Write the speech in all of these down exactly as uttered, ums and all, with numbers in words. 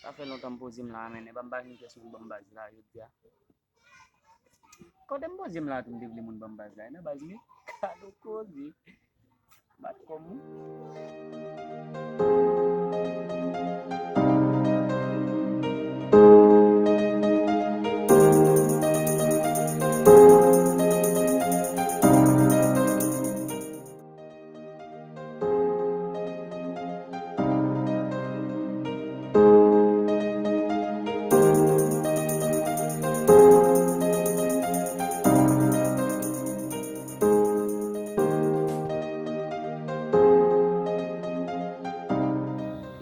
Sa fè lontan m poze m la, men e pa m pa jwenn pyès moun ban m baz la jodi a. Kote m poze m la tou, m te vle moun ban m baz la. E nan baz li, kado koze. Bat kò m wi.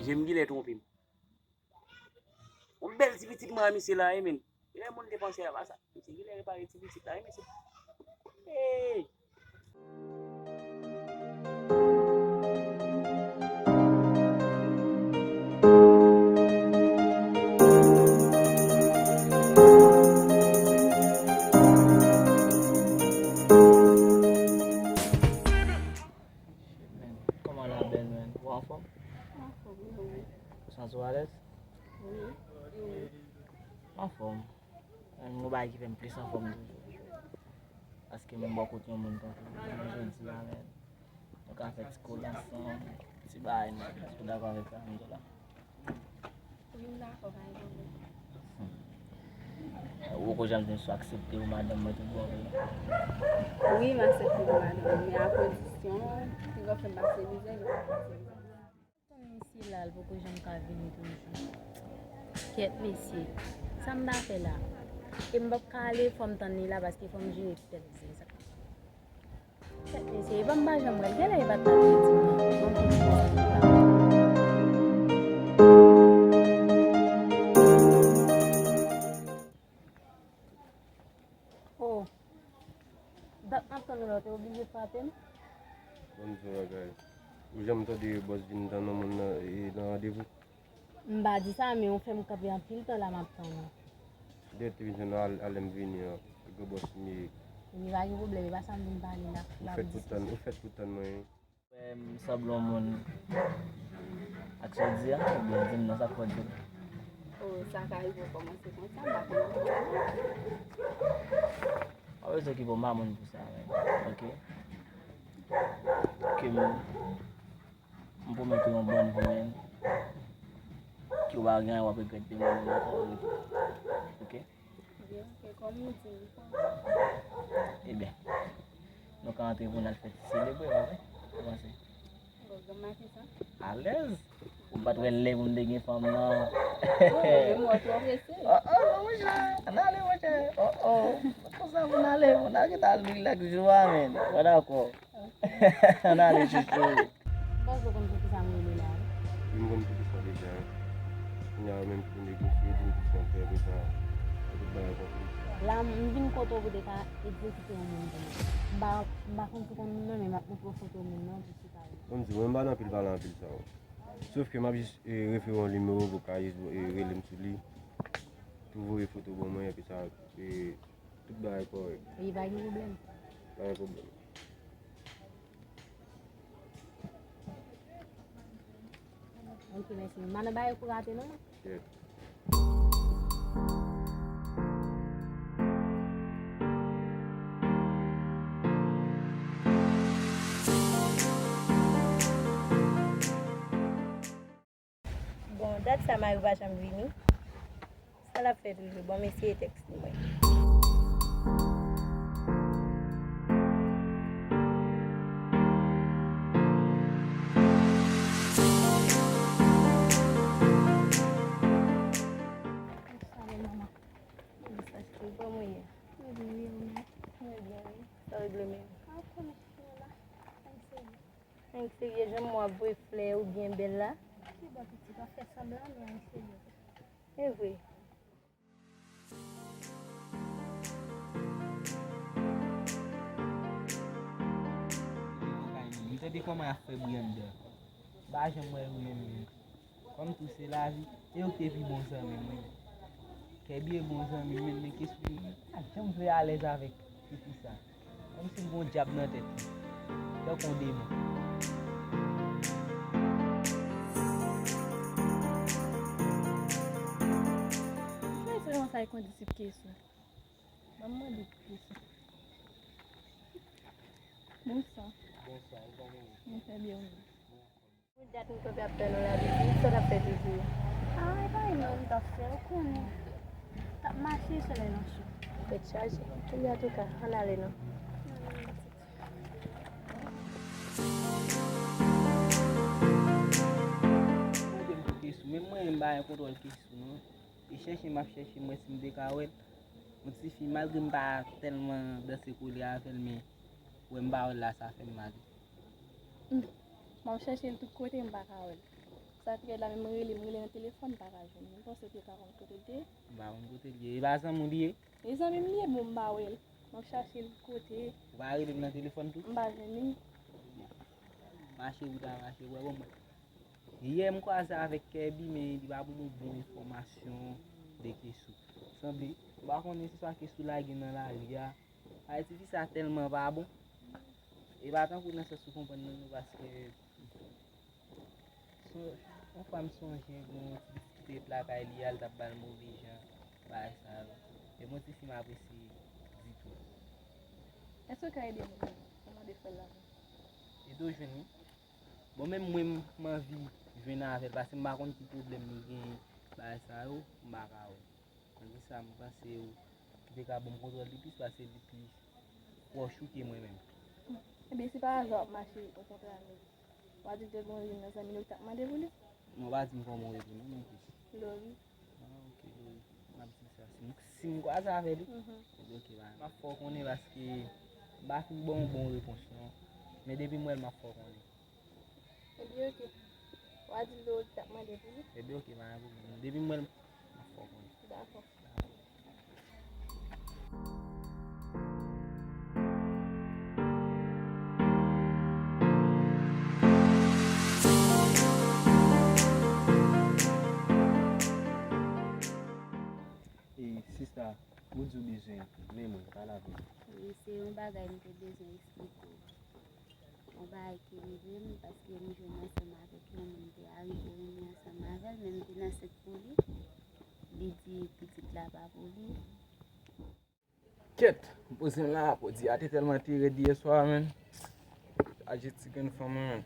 Je m genlè twonpe m. Yon bèl ti pitit mwen a misye la, wi, men. Kilè moun te panse a sa? Misye genlè repare ti pitit la, wi, mesye. Hey! Kòman la bèl, man? Ou anfòm? Anfòm, wi. Ou santi w alèz? Wi. E ou? Anfòm. Yon bagay ki fè m plis anfòm toujou. Paske m bò kot yon moun tankou ou jodi a, men. Nou ka fè ti kole ansanm, ti bagay, men. Èske w dakò avèk sa m di w la? Wi, m dakò, pa gen pwoblèm. Ou poko janm di m si w aksepte pou madanm mwen tout bon vre? Wi, m aksepte pou madanm mwen, men a kondisyon, piga w fè m pase mizè, men w pa pase mizè. Tann misye la, l poko janm ka vini toujou. Kèt mesye, sa m ta fè la? E m p ap ka ale, fò m tann li la, paske fò m jere tèt zen sa. Kèt mesye, e pa m pa janm wè l, genlè e pa t la vle di m non. Bon, bon, bon, bon. Oh. Dat m ap tann ou la, ou te oblije frape m? Ban m di yon bagay. Ou janm tande bòs vin tann yon moun nan, e, nan randevou? M pa di sa, men ou fè m kanpe anpil tan la, m ap tann ou. Depi m jwenn al-, alè m vini an, gwo bòs m ye. Li pa gen pwoblèm, e pa sa m vin pale la. Ou fèt pou tann, ou fèt pou tann mwen. Fè m sanble yon moun ak sa w di a, oubyen di m non sa k fè w di l. Oh, sa ka rive w kòmanse konsa, m pa konn. Pa bezwen okipe w, m pa moun pou sa, men. Oke? Ke m, m pwomèt ou yon bòn vre, men. Ke w pa gen anyen w ap regrèt de mwen menm ankò, oke? Oke, kòm ou di m. Ebyen, nou ka antre pou n al fè ti selebre, pa vre? Ou panse? Bon, granm maten sa. Alèz. Ou pa t wè lè pou m te gen fanm nan. Wi, men mwen twò prese. Oh, oh, non, monchè. Ann ale, monchè. Oh, oh. Konsa pou n ale, pou n al gentan al rilaks jou a, men. Ou pa dakò? Ann ale, chouchou. M panse w konn poukisa m rele la, wi. Wi, m konn poukisa deja. Kounye a, ou menm ki pou negosye, di m ki sa w fè, apre sa, tout bagay konplis. La, m vin kote w pou te ka egzekite yon moun pou mwen. M pa, m pa konn si w konn moun nan, men m ap montre w foto moun nan, jis ou ka wè. Ban m di, mwen m pa nan anpil pale anpil sa, wi. Sof ke m ap jis, e, refere yon nimewo pou w ka jis, e, rele m sou li. Pou voye foto ban mwen, epi sa, e, tout bagay kòrèk. Wi, pa gen pwoblèm. Pa gen pwoblèm. Ok, mèsi. M pa nan bagay pou rate, non? Kèt. Bon, dat sa mari w pa janm vini. Sa l ap fè toujou? Bon, m eseye tèks li mwen. Salut, maman. Bonjou, Sachi. Kòman w ye? Mwen byen, wi, ou menm? Mwen byen, wi. Sa w regle menm? Anyen, la. Anyen serye. Anyen serye, jan m wè w ap voye flè ou byen bèl la. Ki bò pitit, w ap fè sanblan, men anyen serye. E vre. M tande kòman y ap fè bri anndan. M pa janm wè yo renmen. Kòm tou se lavi, se yo ki te pi bon zanmi m, wi. Kèbi e bon zanmi m, men, men kesyon, m pa t janm vle alèz avèk tifi sa. Kòmsi m gen yon dyab nan tèt mwen, tankou yon demon. Ay, kondisip kesyon. Ban m mande kesyon. Bonswa. Bonswa, ou kòman ye? Mwen trè byen, ou menm? Mwen anfòm. Yon dat m kanpe ap tann ou la, Bibi. Sa w t ap fè toujou? Ah, e pa anyen non m t ap fè, ou konnen. T ap mache, solèy lan cho. Tèt chaje. Ebyen, antouka, ann ale non. Mwen menm pou kesyon, men mwen, m pa gen kontwòl kesyon, non. E chèche m ap chèche, m wè si m te ka wè l. Yon tifi, malgre m pa tèlman danse kole avè l, men wè m pa wè l la, sa fè m mal. M ap chèche l tout kote, m pa ka wè l. Sa fè la, menm rele, m rele nan telefòn, m pa ka jwenn li. M panse w te ka konn kote l te ye. M pa konn kote l ye. E pa zanmi w li ye? E zanmi m li ye, bon, m pa wè l. M ap chache l kote. Ou pa rele l nan telefòn tou? M pa jwenn li. Mache ou ta mache, ou wè, bon, mwen. Yè, m kwaze avèk Kèbi, men li pa ban m yon bon enfòmasyon de kesyon. Sanble, m pa konnen se swa kesyon lage nan lari a. Ay, tifi sa tèlman pa bon. E pa tankou nan sans ou konprann nan, non, paske son, yon fwa m sonje gen yon ti pitit ki te ret lakay li a, l t ap ba l move jan, bagay sa yo. E bon, tifi m apresye ditou. Èske w ka ede m jwenn li? Mwen mande frè l la. Ede w jwenn li? Bon, menm mwen, m anvi jwenn avè l, paske m pa konn ki pwoblèm li genyen, bagay sa yo, m pa ka wè. Nan ki sa m panse ou ki te ka ban m kontwòl li plis, paske li pi pwòch ou ke mwen menm. Ebyen, si pa aza w ap mache, ou kontre avè l, w a di l te gen yon zanmi nou ki t ap mande pou li? Non, w pa di m kòman w rele non, non plis. Lori. Ah, ok, Lori. M ap di sa. Si m, si m kwaze avè li? Mhm. Ebyen, ok, ba, m ap fè w konnen paske m pa fin ba w yon bon repons, non. Men depi m wè l, m ap fè w konnen. Ebyen, ok. W a di l Lori t ap mande pou li? Ebyen, ok, pa gen pwoblèm. Depi m wè l, m ap fè w konnen. Dakò. E sista, ou di w bezwen men mwen, pale avè m. Wi, se yon bagay m te bezwen eksplike w. Yon bagay ki rive m, paske m jwenn ansanm avèk yon moun, m te arive renmen ansanm avè l, men m vin ansent pou li. Li di pitit la pa pou li. Kèt, m poze m la, pwodui a te tèlman te rèd yè swa, menn. Chaje ti grenn fanm mwen, menn.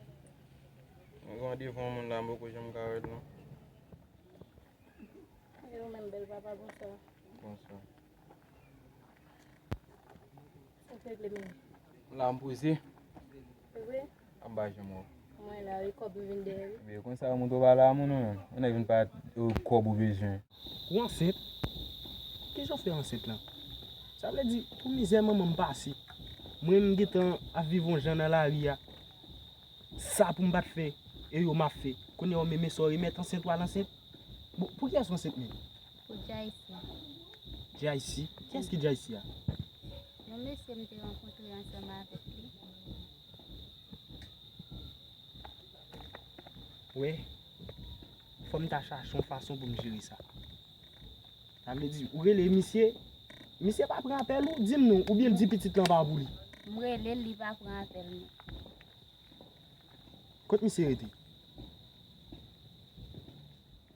Mwen gen randevou yon moun la, m poko janm ka wè l non. E ou menm, bèl papa, bonswa. Bonswa. Sa k regle menm? La m poze. Se vre? Ap ba janm wè w. Mwen la, wi, kòb m vin dèyè, wi. Men konsa, ou montre w pa la, moun, non, non. Ou nèk vin pa, euh, kòb ou bezwen. Ou ansent? Kijan w fè ansent lan? Sa vle di, pou mizè manman m pase, mwen m gentan ap viv yon jan nan lari a. Sa pou m pa t fè, e yo m ap fè. Kounye a w menm, e sa w remèt ansent, w al ansent. Bon, pou kiyès w ansent menm? Pou Jaycee. Jaycee? Kiyès ki Jaycee a? Yon mesye m te rankontre ansanm avèk li. Wè, fò m ta chache yon fason pou m jere sa. Sa vle di, ou rele misye, misye pa pran apèl ou, di m non, oubyen l di pitit lan pa pou li? M rele l, li pa pran apèl mwen. Kot misye rete?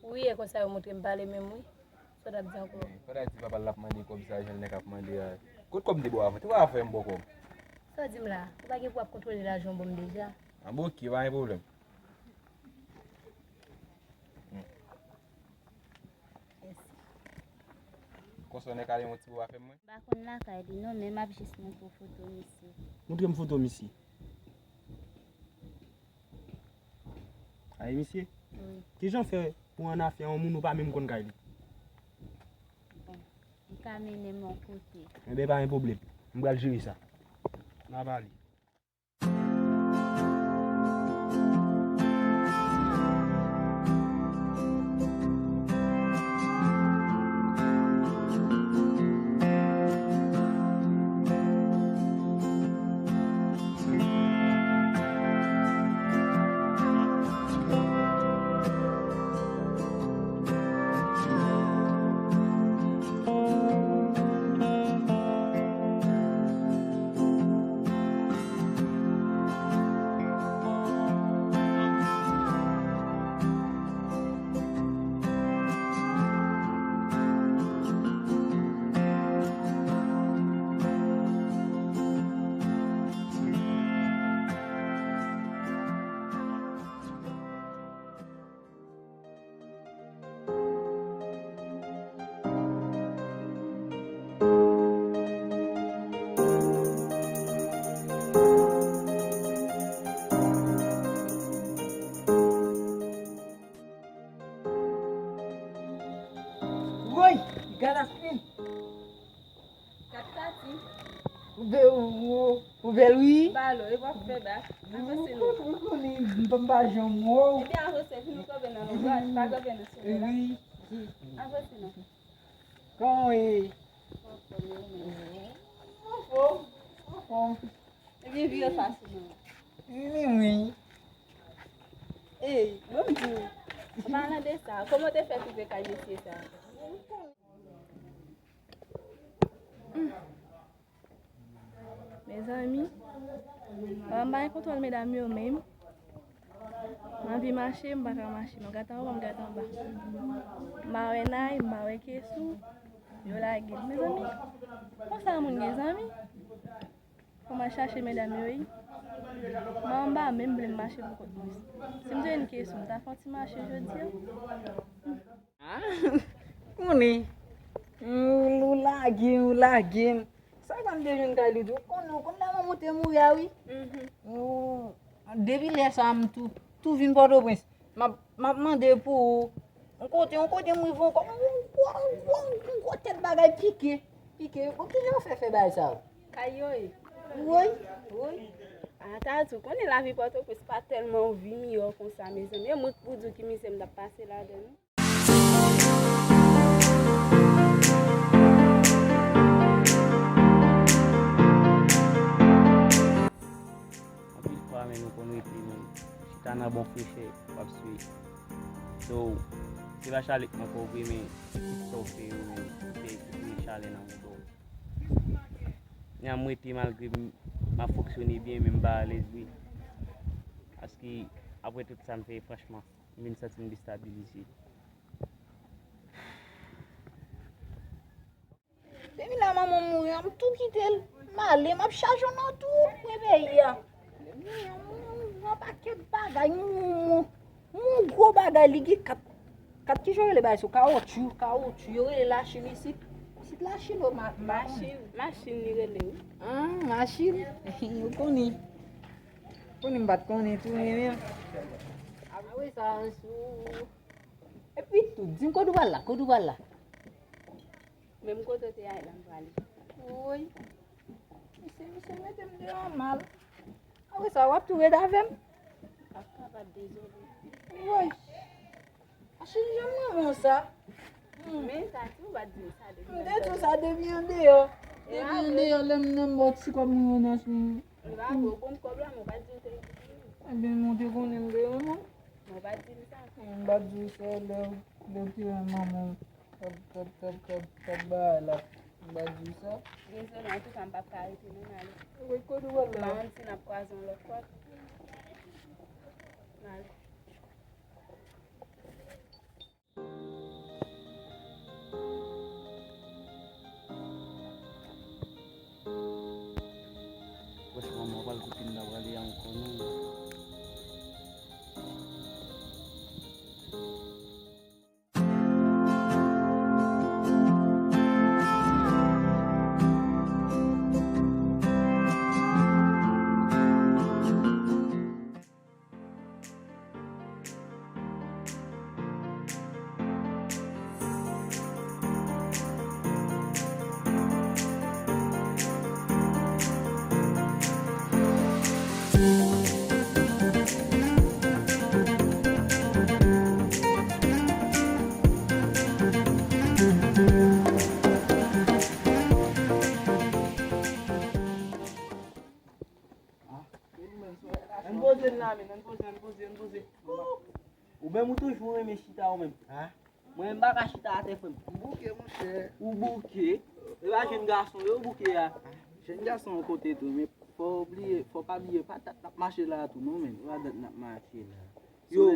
Wi, e konsa yo montre m pale menm wi. Sa w t ap di ankò? Fò ta di papa l ap mande kòb sa, jan nèg ap mande a. Kot kòb m te ba w avan? Te ba w avan m ba w kòb. Sa w di m la? Ou pa gen pou w ap kontwole lajan w ban m deja? An bon, ok, pa gen pwoblèm. Hmm. Mèsi. Konsa w nèk ale yon ti bo afè mwen? M pa konn lakay li non, men m ap jis montre w foto misye. Montre m foto misye. Ay, misye? Wi. Kijan fè pou ann afè yon moun ou pa menm konn kay li? Bon, li ka mennen m yon kote. Enben, pa gen pwoblèm. M pral jere sa. N a pale. Woy, gad aspin. Gad Tati. Ou bèl, ou, ou bèl, wi. Balo, e w ap fè bak. Avanse non. Ou konnen, m pa, m pa janm wè w. Ebyen, avanse, vin nou kanpe nan lòt bò, pa kanpe nan sou la. Wi. Avanse non. Kòman w ye? Anfòm, anfòm. Ebyen, vire fas ou non. Wi, wi. Ey, bon m di w. An palan de sa, kòman w te fè twouve kay mesye sa? Mezanmi, m pa gen kontwòl medam yo menm. M anvi mache, m pa ka mache. M ap gade anwo, m ap gade anba. M pa wè Nay, m pa wè Kesou. Yo lage m. Mezanmi, konsa moun gen zanmi? Fò m al chache medam yo, wi. M anba menm vle m mache pou kont mwen. Si m te jwenn Kesou, m ta fè yon ti mache jodi a. Ah, konnen. Ou lage m, ou lage m. Sa k fè m te jwenn kay li tou? Ou konnen, ou konn lè manman w te mouri a, wi. Ou, depi lè sa a, m tou, tou vin Pòtoprens. M ap, m ap mande pou ou. Yon kote, yon kote m rive ankò. Yon gwo, yon gwo, yon gwo tèt bagay pike. Pike. Bon, kijan w fè fè bagay sa yo? Kay yo ye. Woy. Woy. Ata tou, konnen lavi Pòtoprens pa tèlman yon vi miyò konsa, mezanmi. E mwen k pou di w ki mizè m t ap pase ladan l. Anpil fwa, men nou konn rete, men chita nan bon frechè, w ap swe. So, se pa chalè k manke w vre, men se tout sa w fè yo, men, ki fè, ki pran chalè nan mouda w. Nya m rete malgre m, m ap fonksyone byen, men m pa alèz vre. Paske, apre tout sa m fè, franchman, m vin santi m destabilize. Depi lè manman m mouri a, m tou kite l. M ale, m ap chaje w nan tout kwen peyi a. Depi yon, yon, yon pakèt bagay, yon, yon, yon gwo bagay, li gen kat, kat kijan yo rele bagay sa, kawotchou, kawotchou, yo rele lachin isit. Isit lachin, o, ma, machin. Machin li rele, wi. Ah, machin. Ou konnen. Konnen m pa t konnen tou, men, men. Apre sa, sou. Epi tou, di m kote w pral la, kote w pral la. Menm kote w te a la m prale. Woy. Misye, misye mete m deyò mal. Apre sa, w ap tou ret avè m? M ap kapab, dezole. Woy. Machin, jan m renmen w sa. Hmm. Men sa tou, w pa t di m sa depi m te di w sa depi andeyò. Depi andeyò, lè m nan bò ti kòb mwen nan sou. E pa vre, w ban m kòb la, men w pa t di w te. Ebyen, mwen te konnen m te renmen w. Men w pa t di m sa. M pa t di w sa lè, lè w te wè manman w t ap, t ap, t ap, t ap, t ap bay la. M pa t di w sa. Dezole, antouka, m p ap ka rete non, m ale. Wi, kote w al la? M pa konn si n ap kwaze yon lòt fwa. M ale. Franchman, mwen pral kote m ta prale a ankò non. Ann poze n la, men, ann poze, ann poze, ann poze. Ou menm ou toujou renmen chita ou menm. Mwen menm m pa ka chita atè, frè m. M bouke, monchè. Ou bouke? E pa jèn gason yo bouke a. Jèn gason yon kote tou, men fò w bliye, fò w pa bliye, pa dat n ap mache la a tou non, men. E pa dat n ap mache la. Yo,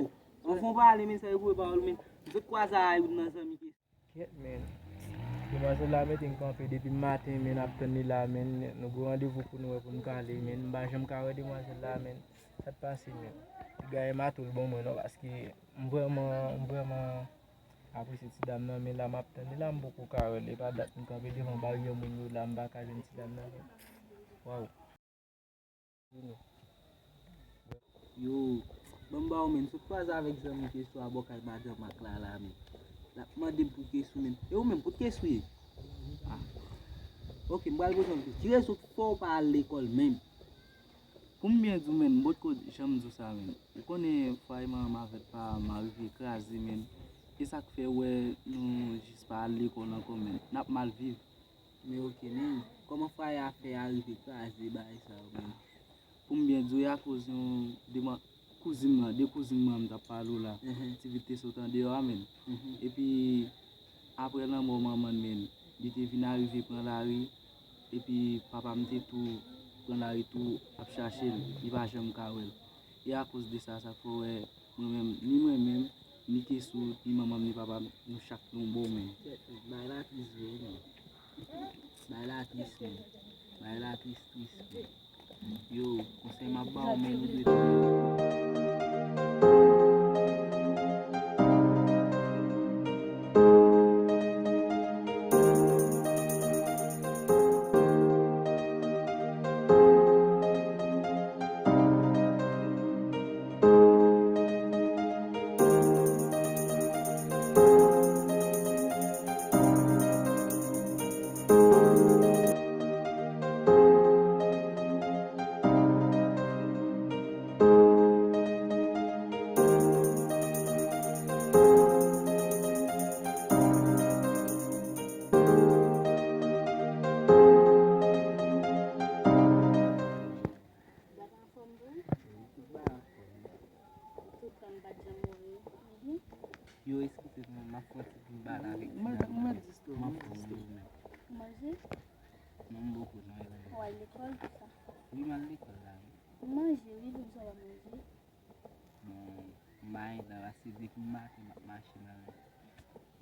anvan w pale, men, sa yo gwo pawòl, men. M sot kwaze a youn nan zanmi ki Kèt, men. Demwazèl la mete m kanpe depi maten, men, n ap tann li la, men. Nou gen randevou pou nou wè pou n pale, men. M pa janm ka wè demwazèl la, men. Sa t pase, men? Li gaye mato l ban mwen, non, paske m vrèman, m vrèman apresye ti dam nan, men la m ap tann li la, m poko ka wè l. E pa dat m kanpe devan baryè moun yo la, m pa ka jwenn ti dam nan, men. Waw. Yo, ban m ba w, men, sot kwaze avèk zanmi Kesou a bò kay madanm ak Lala, men. L ap mande m pou kesou menm. E ou menm, kot kesou ye? Ah. Ok, m pral poze yon kesyon. Ki rezon k fè w pa al lekòl menm? Pou m byen di w, menn, m potko janm di w sa, menn. Ou konnen fwaye manman m avèk papa m rive kraze, menn. E sa k fè w wè nou jis pa al lekòl ankò, menn. N ap mal viv. Men ok, men kòman fwaye a fè a rive kraze bagay sa yo menm? Pou m byen di w, e akoz yon de ma-, kouzin mwen, de kouzin mwen m t ap pale w la, mhm, ti fi te sot andeyò a menm. Mhm. Epi, apre lanmò manman l menm, li te vin arive pran lari, epi papa m te tou pran lari tou ap chache l, li pa janm ka wè l. E akoz de sa, sa fè w wè mwen menm, ni mwen menm, ni kesou, ni manman m, ni papa m, nou chak nou bon menm. Kèt, bagay la tris vre, menm. Bagay la tris, menm. Bagay la tris, tris, menm. Yo, konsèy m ap ba w, men nou dwe. Bagay anfòm tou? Wi, tout bagay anfòm. Tout tan m pa t janm wè w. Mhm. Yo, eskize m, m ap fè yon ti bout bal avèk ti dam nan. M ap fè yon bout menm. Ou manje? Non, m poko non, e. Ou al lekòl, tout sa? Wi, m al lekòl la, wi. Ou manje, wi, poukisa w pa manje? Bon, m pa gen tan, paske depi maten m ap mache nan,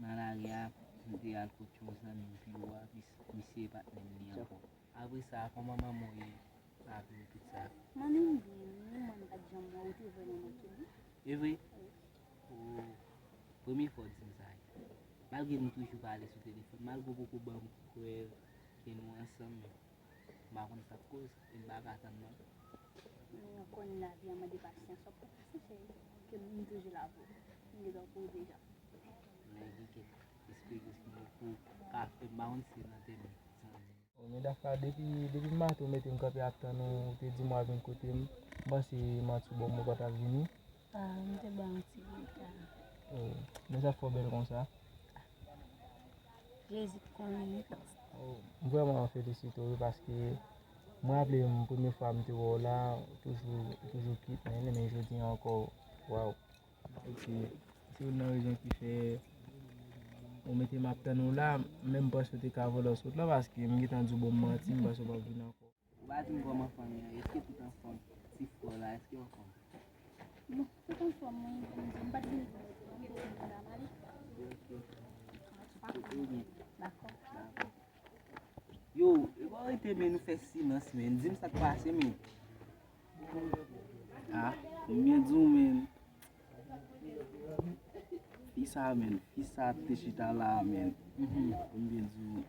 nan lari a, m te al kot yon zanmi m pi wo a, pi misye e patnè m li ankò. Apre sa, kòman manman w ye? Lavi w, tout sa. Manmi m byen, wi, mwen m pa t janm wè w, ou te vrèman manke m, wi. E vre? Wi. O, premye fwa w di m sa, wi. Malgre nou toujou pale sou telefòn, malgre w poko ban m prèv ke nou ansanm, men m pa konn sa k koz, e m pa ka tann non. Men w konn lavi a mande pasyans, w ap pase cheri, ke m toujou la pou ou. M gentan pou ou deja. Men gen kèk esperyans mwen pou ka fè, m pa konn si se nan tèm zanmi. O, men Dafa, depi, depi maten ou mete m kanpe ap tann ou, ou te di m w a vin kote m. M panse manti w ban m, ou pa t ap vini. Ah, m te ba w yon ti reta. O, men sa fè w bèl konsa. Jezi konnen. O, m vrèman felisite w, wi, paske mwen raple m premye fwa m te wè w la, ou toujou, ou toujou cute, men, men jodi a ankò, waw. Ok. Se youn nan rezon ki fè ou mete m ap tann ou la, menm panse w te ka vòlò sot la, paske m gentan di w bon m manti, m panse w p ap vin ankò. Ou pa di m kòman fanmi an, èske tout anfòm? Ti frè w la, èske w anfòm? Bon, tout anfòm, wi, kòm di, m pa t vini pou mete non, m te vin pou m ta male. Ok. Ou byen? Dakò. Dakò. Yo, e pa rete, men nou fè silans, men. Di m sa k pase, men. Ah, konbyen di w, men? Fi sa, men. Fi sa te chita la, men. Mhm. Konbyen di w?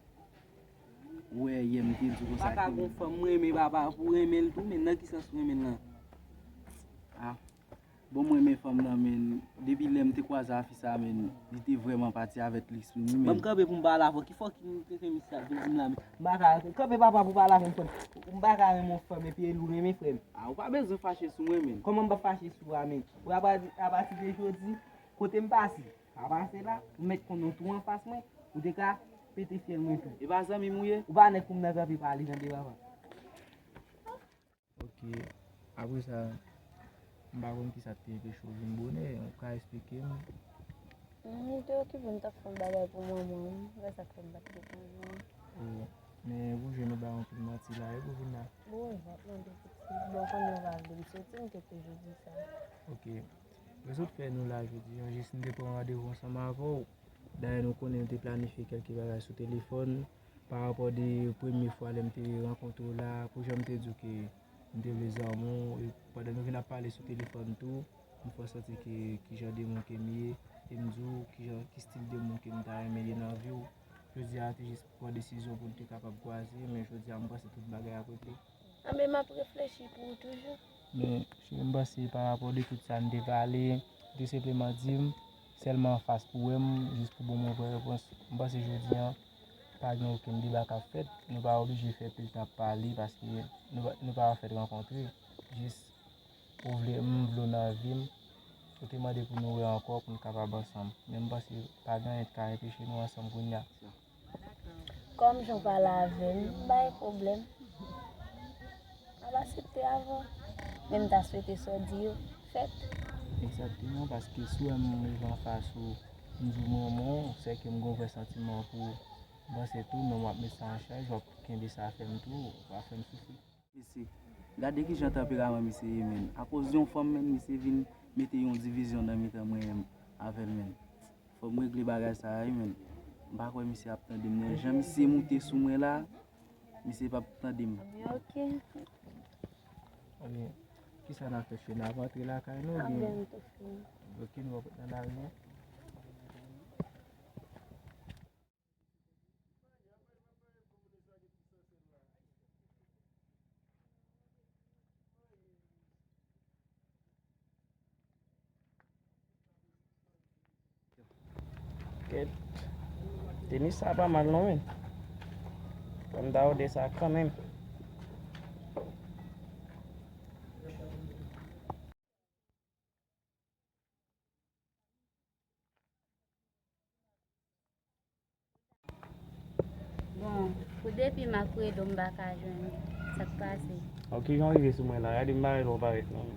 Ou wè, yè m te di w konsa. Pa ka gon fanm, m renmen papa, pou renmen l tou, men nan ki sans ou renmen l lan? Ah. Bon, mwen renmen fanm nan, men depi lè m te kwaze a fi sa, men li te vrèman pati avèk lespri m, wi, men. Ban m kanpe pou m pale avè w. Ki fòk ki m te fè misye ap vin di m la, men? M pa ka kanpe papa pou pale avè m, frè m. M pa ka renmen yon fanm epi e li w renmen, frè m. Ah, ou pa bezwen fache sou mwen, men. Kòman m p ap fache sou ou a, men? Ou apati, apati de jodi, kote m pase, pa pase la, ou mèt konn yon twou anfas mwen, ou te ka pete fyèl mwen tou. E pa zanmi m ou ye? Ou pa nèg pou m nan kanpe pale, tande papa. Ok. Apre sa, m pa konn kisa k te anpeche w vin bonè, ou ka esplike m? M te okipe, m t ap fè yon bagay pou manman m, se sa k fè m pa t reponn ou. O, men ou jwenn nou bay anpil manti la, wi, pou vin la. Wi, w ap mande pou ti. Bon, konnen w pa vle m soti, m te toujou di sa. Ok. Rezon k fè nou la jodi a, jis m te pran randevou ansanm avè w. Dayè, nou konnen nou te planifye kèlke bagay sou telefòn. Pa rapò de premye fwa lè m te rankontre w la, pou jan m te di w ke m te vle zanmi w, e pandan nou vin ap pale sou telefòn tou, m fè w santi ke ki jan de moun ke m ye, e m di w ki jan, ki stil de moun ke m ta renmen ye nan vi w. Jodi a, te jis pran desizyon pou n te kapab kwaze, men jodi a, m panse tout bagay ap regle. Anben, m ap reflechi pou ou toujou. Men, cheri, m panse pa rapò de tout sa n te pale, ou te senpleman di m, Sèlman anfas pou wè m, jis pou ban m yon vrè repons. M panse jodi a, pa gen okenn deba k ap fèt. Nou pa oblije fè pil tan ap pale paske nou pa, nou pa fèt rankontre. Jis ou vle m, m vle w nan vi m. Ou te mande pou nou wè ankò, pou n kapab ansanm. Men m panse pa gen anyen k ka anpeche nou ansanm kounye a. Kòm jan w pale avè m, m pa gen pwoblèm. M ap aksepte avè w. Men m ta swete sa w di yo fèt. Egzakteman, paske si w wè m rive anfas ou, m di w m renmen w, sèke m gen yon vrè santiman pou ou. M panse tou, menm w ap met sa an chaj, w ap kenbe sa fè m tou, w ap fè m soufri. Mesye, gade kijan tanperaman misye ye, menn. Akoz yon fanm, menn, misye vin mete yon divizyon nan mitan mwen menm avè l, menn. Fò m regle bagay sa a, wi, menn. M pa kwè misye ap tande m, non. Jan misye moute sou mwen la, misye p ap tande m. Ebyen, oke. Ebyen, kisa n ap fè, cheri? N ap rantre lakay nou, oubyen? Ebyen, m tou fini. Oke, nou pral nan lari an. Kèt. Tenis sa pa mal non, men. Fò m ta òdè sa kanmenm. Bon, pou depi m ap rele w, m pa ka jwenn ou. Sa k pase? Bon, kijan w rive sou mwen la? Gade m pa wè lè w parèt non.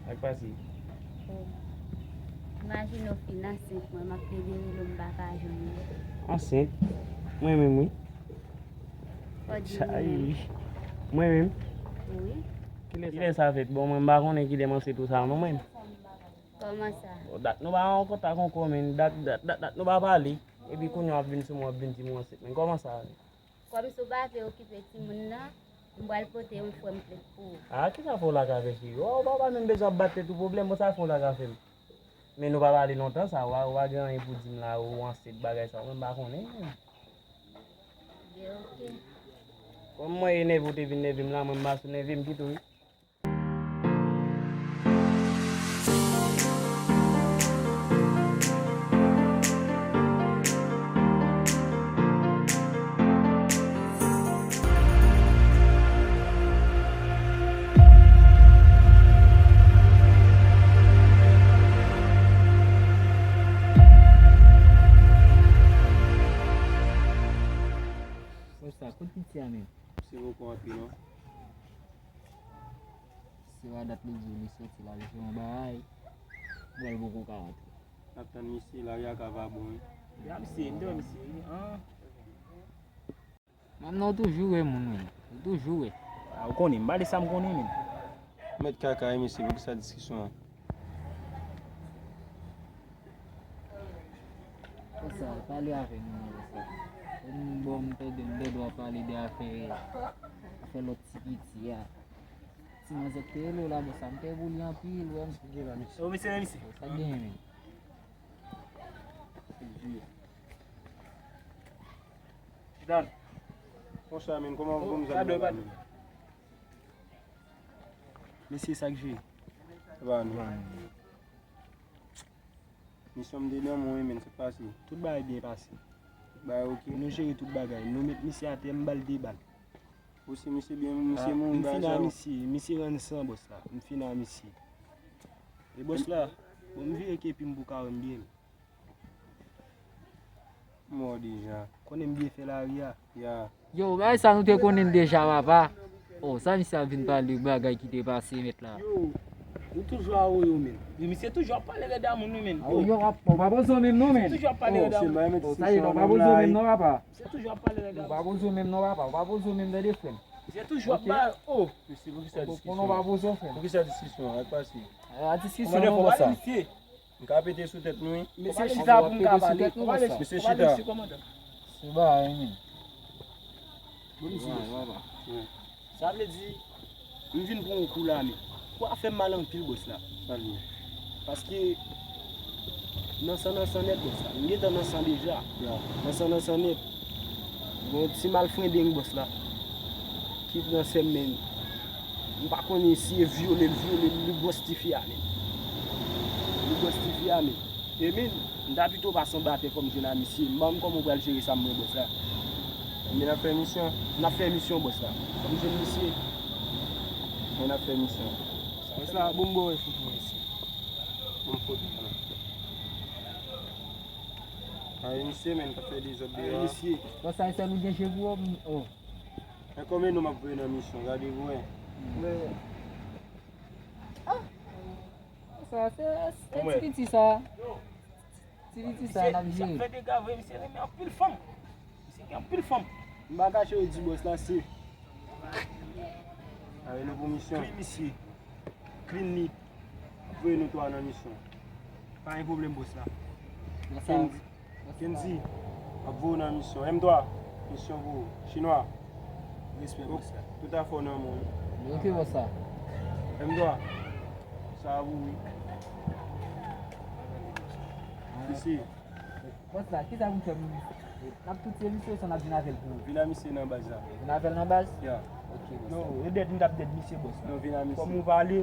Sa k pase? Oh. Imajine w fin ansent, mwen m ap plede rele w, m pa ka jwenn ou. Ansent? Mwen menm wi. Fò di mwen menm. Mwen menm? Wi. Kilè sa fèt? Bon, mwen m pa konnen kilè m ansent ou sa non mwen. Kòman sa? Bon, dat nou pa an kontak ankò, men dat, dat, dat, dat nou pa pale. Epi kounye a w ap vin sou mwen, w ap vin di m w ansent. Men kòman sa? Kòm si w pa vle okipe timoun nan, m pral pote yon frè m plent pou ou. A, kisa fè w la ka fè, cheri? Ou pa, ou pa menm bezwen ap bat tèt ou pwoblèm, bon, sa fè w la ka fè m. Men nou pa pale lontan sa, ou pa, ou pa gen anyen pou di m la, ou ansent bagay sa, mwen m pa konnen. Byen, oke. Kòm mwen e nève ou te vin nève m la, mwen m pa sou nève m ditou wi. Wè sa, kote piti a menm? Se poko antre non. Se pa dat li di li soti la, li fè yon bagay. Bon, li poko ka antre. N ap tann misye, lari a ka pa bon wi. Ya misye, m te wè misye wi. An. Manman w toujou wè moun wi. Ou toujou wè. A, ou konnen, m pale sa m konnen menm. Mèt kaka wi mesye, poukisa diskisyon an? Konsa, pale avè m non, konsa. Ou bon, m tande m tande w ap pale de afè, afè lòt ti piti a. Ti manzè k te rele w la, bon, sa m pè pou li anpil, wè m. Gen la, mesye. Yo, mesye, mesye. Sa k genyen menm? Chita. Konsa, menm, kòman, kòman sa dwe pale? Mesye, sa k jwe? Ba nou. Misyon m te nan men w, men sa k pase? Tout bagay byen pase. Tout bagay oke? Nou jere tout bagay. Nou met misye atè, m ba l de bal. Ou si misye byen, misye moun bagay sa yo. M fin a misye, misye rann san bòs la. M fin a misye. E bòs la, bon, m vire kepi m pou ka wè m byen. Mò deja. Konnen m byen fè lari a. Ya. Yo, bagay sa nou te konnen l deja, papa. Oh, sa misye ap vin pale bagay ki te pase, mèt la. Yo, ou toujou a woyo, men. Yo, misye toujou ap pale rèd a moun, wi, men. Oh, yo, ou pa poze w menm non, men. Misye toujou ap pale rèd a moun. Oh, sa ye, non, ou pa poze w menm non, papa. Misye toujou ap pale rèd a moun. Ou pa poze w menm non, papa. Ou pa poze w menm, tande, frè m. Misye toujou ap ba, oh. Mesye, poukisa diskisyon? Konnen w pa poze w, frè m. Poukisa diskisyon? Sa k pase? A, diskisyon non, bòs la. M ka pete sou tèt nou, wi. Mesye chita pou m ka pale. Mesye chita. Se bagay, men. Bon, mesye. Sa vle di, m vin pran yon kou la, men. Kou a fè m mal anpil, bòs la. Paske, nan san, nan san nèt, bòs la. M gentan nan san deja. Nan san, nan san nèt. Gon ti malfrendeng, bòs la. Ki pran sè m, men. M pa konnen si e vyole l vyole l, li gwòs tifi a, men. Li gwòs tifi a, men. Emin, m ta pito pase anba tè fò m jwenn a misye. M pa konn kòman w pral jere sa, mwen, bòs la. Men n ap fè misyon. N ap fè misyon, bòs la. Fò m jwenn misye. Men n ap fè misyon. Bòs la, bon, m ba w enfo pou misye. Bon, m fout. Ay, misye, men, k ap fè dezòd deyò a. Misye. Bòs la, e sèl ou gen je pou w, oh. Men konbyen nou m ap voye nan misyon? Gade pou wè. Sa, se, se ti piti sa. Ti piti sa, n ap jere. Misye ap fè dega vre, misye renmen anpil fanm. Misye gen anpil fanm. M pa kache w di bòs la se. Awe, nou pou misyon. Clean misye. Clean li. Voye nou twa nan misyon. Pa gen pwoblèm, bòs la. Kendy. Kendy, ap voye w nan misyon. M twa, misyon pou ou. Chinwa. Respè, bòs la. Tout afè w nan men w. Ok, bòs la. M twa. Sa a pou ou, wi. Isi. Bòs la, kisa pou m fè pou misye? N ap tout se misye, sa n ap vin avè l pou ou. Vin a misye nan baz la. Vin avè l nan baz? Ya. Ok, bòs la. Non, e dèd, m t ap dèd misye, bòs la. Non, vin a misye. Kòm ou pale,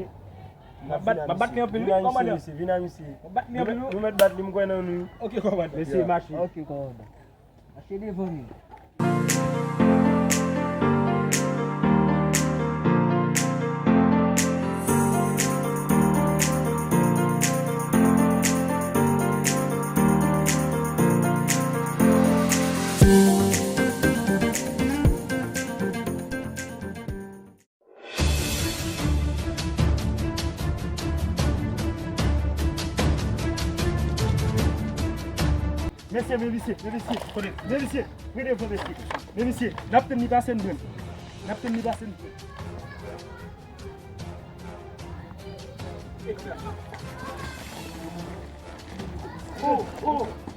M ap bat, m ap bat li anpil, wi, kòmandan. Vin a misye, vin a misye. M ap bat li anpil, wi. Nou mèt bat li, m kwè nan nou. Ok, kòmandan. Mesye, mache. Ok, kòmandan. Mache devan nou. Mesye, men misye, men misye, kote, men misye, men devan mesye, men misye, n ap tann li pase n pran. N ap tann li pase n pran. Oh, oh.